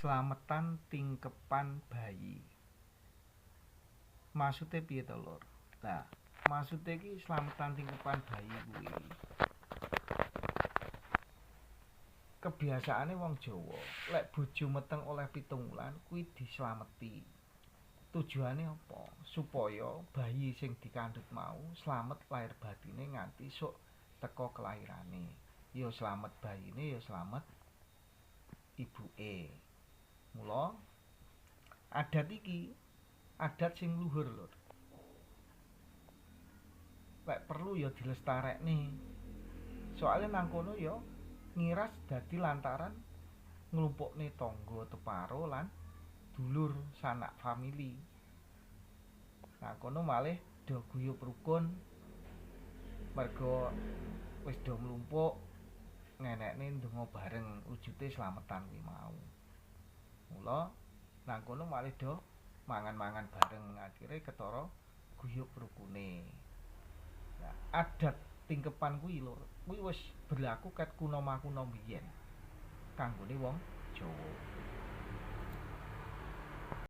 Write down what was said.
Slametan tingkepan bayi. Maksude piye to, Lur? Lah, maksude iki slametan tingkepan bayi kuwi kebiasaane wong Jawa, lek bojo meteng oleh 7 wulan kuwi dislameti. Tujuane apa? Supaya bayi sing dikandhut mau slamet lahir batine nganti sok teka kelairane. Ya slamet bayine, ya slamet ibuke. Mula adat iki adat sing luhur, Lur. Lek perlu ya dilestarekne. Soale nang kono ya ngiras dadi lantaran nglumpukne tangga teparo lan dulur sanak famili. Nang kono malih do guyub rukun merga wis do mlumpuk ngenekne ndonga bareng wujude slametan kuwi mau. Mula nang kono malih do mangan-mangan bareng, akhire ketara guyub rukune. Nah, adat tingkepan kuwi lho, kuwi wis berlaku ket kuno makuno biyen kanggone wong Jawa.